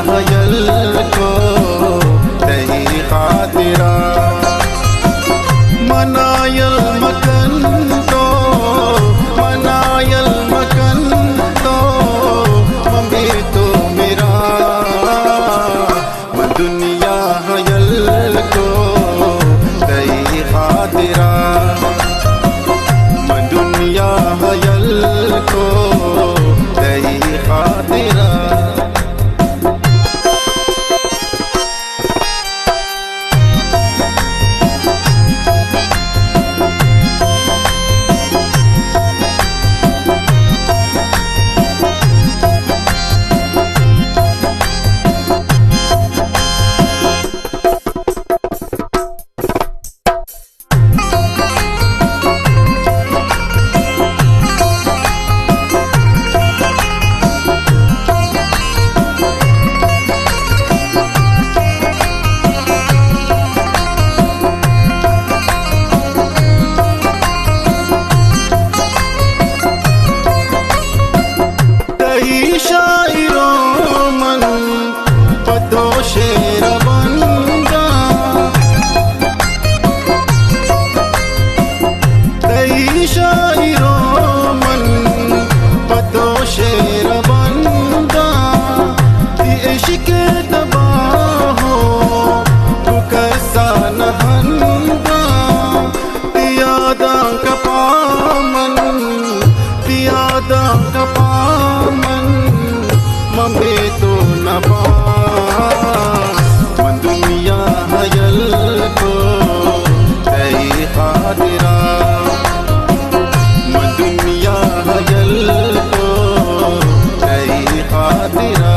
یل کو تئی خاطرا، منا یل مکن تو، منا یل مکن تو، من بے تو میرا، من دنیا یل کو تئی خاطرا، من دنیا یل کو تئی خاطرا۔ تئی شاعروں من پہ تو شعر بنداں، تئی شاعروں من پہ تو شعر بنداں، تئی عشق تباہ ہو تو کسا نہ ہنداں، تئی یاداں کپا من، تئی یاداں کپا من، من بے تو نباں، من دنیا یل کو تئی خاطرا، من دنیا یل کو تئی خاطرا۔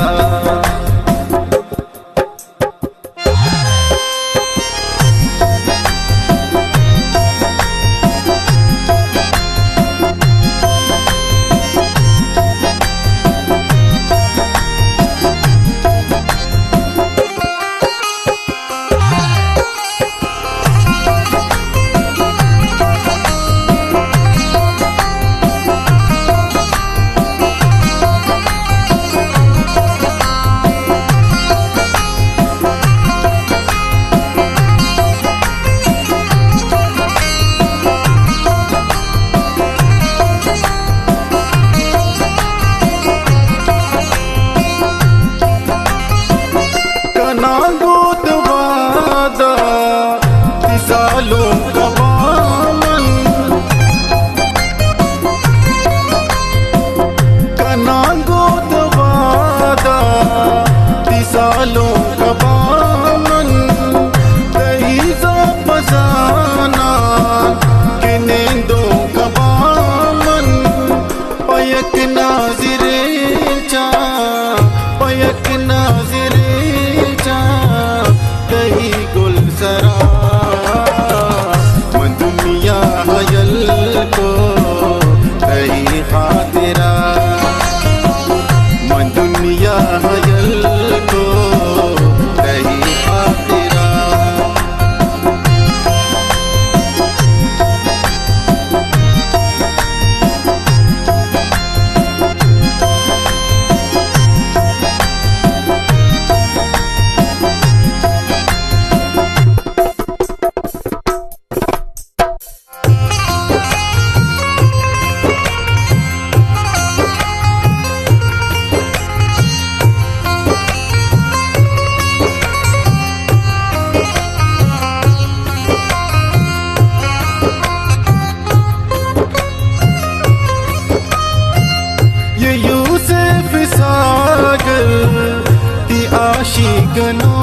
کناں گوں تو وعدہ، تئی سالونک ءَ باں من، کناں گوں تو وعدہ، تئی سالونک ءَ باں من، تئی زاپ زاناں کہ نندونک ءَ باں من، پہ یک ناظرے چاں، پہ یک ناظرے چاں، تئی گلزرا، من دنیا یل کو تئی خاطرا، من دنیا یل کو تئی خاطرا۔ یہ یوسف ساگر تئی عاشق نو